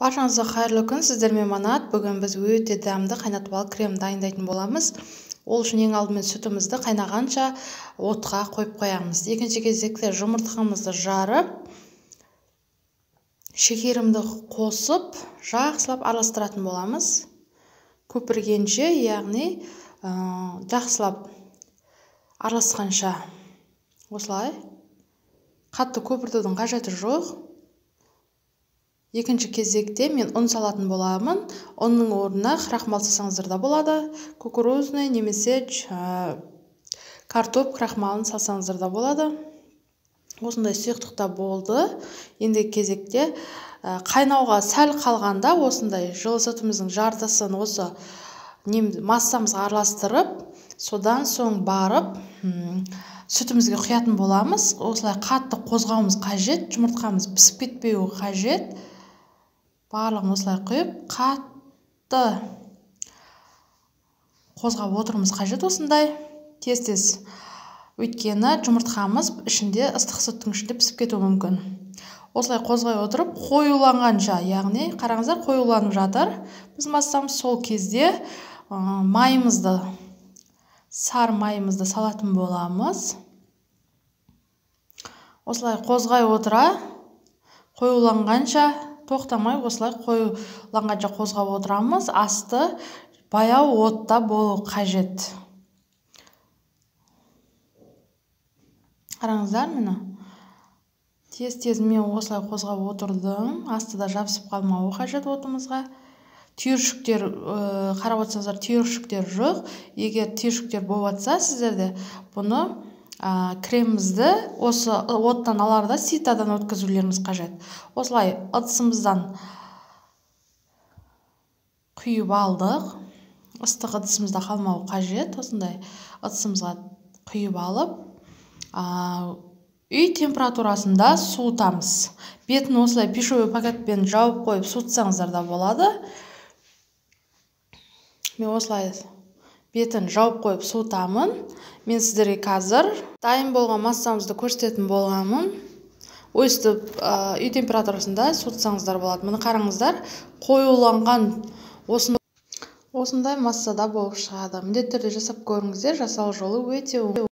Баршаңызға қайырлы күн, сіздермен Манат. Бүгін біз өте дәмді қайнатпалы крем дайындайтын боламыз. Ол үшін ең алдымен сүтімізді қайнағанша отқа қойып қоямыз. Екінші кезекте жұмыртқамызды жарып, шекерімді қосып, жақсылап араластыратын боламыз. Көпіргенше, яғни жақсылап араласқанша осылай. Қатты көпіртудің қажеті жоқ. Екінші кезекте мен ұн салатын боламын. Ұнның орнына крахмал салсаңыздар да болады. Кукурузный немесе картоп крахмалын салсаңыздар да болады. Осындай сұйықтықта болды. Ендігі кезекте қайнауға сәл қалғанда осындай жылы сүтіміздің жартысын осы массамызға араластырып, содан соң барып сүтімізге құятын боламыз. Осылай қатты қозғауымыз қажет, жұмыртқамыз пісіп кетпеуі қажет. Барлығын осылай құйып, қатты қозғап отыруымыз қажет осындай тез-тез. Өйткені жұмыртқамыз ішінде ыстық сүттің ішінде пісіп кетуі мүмкін. Осылай қозғай отырып, қоюланғанша, яғни қараңыздар, қоюланып жатыр біз массамыз. Сол кезде майымызды, сары майымызды салатын боламыз. Осылай қозғай отыра, қоюланғанша тоқтамай осылай қоюланғанша қозғап отырамыз. Асты баяу отта болу қажет. Қараңыздар, міне тез-тез мен осылай қозғап отырдым. Асты да жабысып қалмауы қажет отымызға. Түйіршіктер, қарап отырсаңыздар, түйіршіктер жоқ. Егер түйіршіктер болып жатса, сіздерде бұны кремімізді осы оттан аларда ситадан өткізулеріңіз қажет. Осылай ыдысымыздан құйып алдық. Ыстық ыдысымызда қалмауы қажет. Осындай ыдысымызға құйып алып, үй температурасында суытамыз. Бетін осылай пищевой пакетпен жауып қойып суытсаңыздар да болады. Мен осылай бетін жауып қойып суытамын. Мен сіздерге қазір дайын болған массамызды көрсететін боламын. Өстіп үй температурасында суытсаңыздар болады. Міне қараңыздар, қоюланған осындай массада болып шығады. Міндетті түрде жасап көріңіздер. Жасау жолы өте оңай.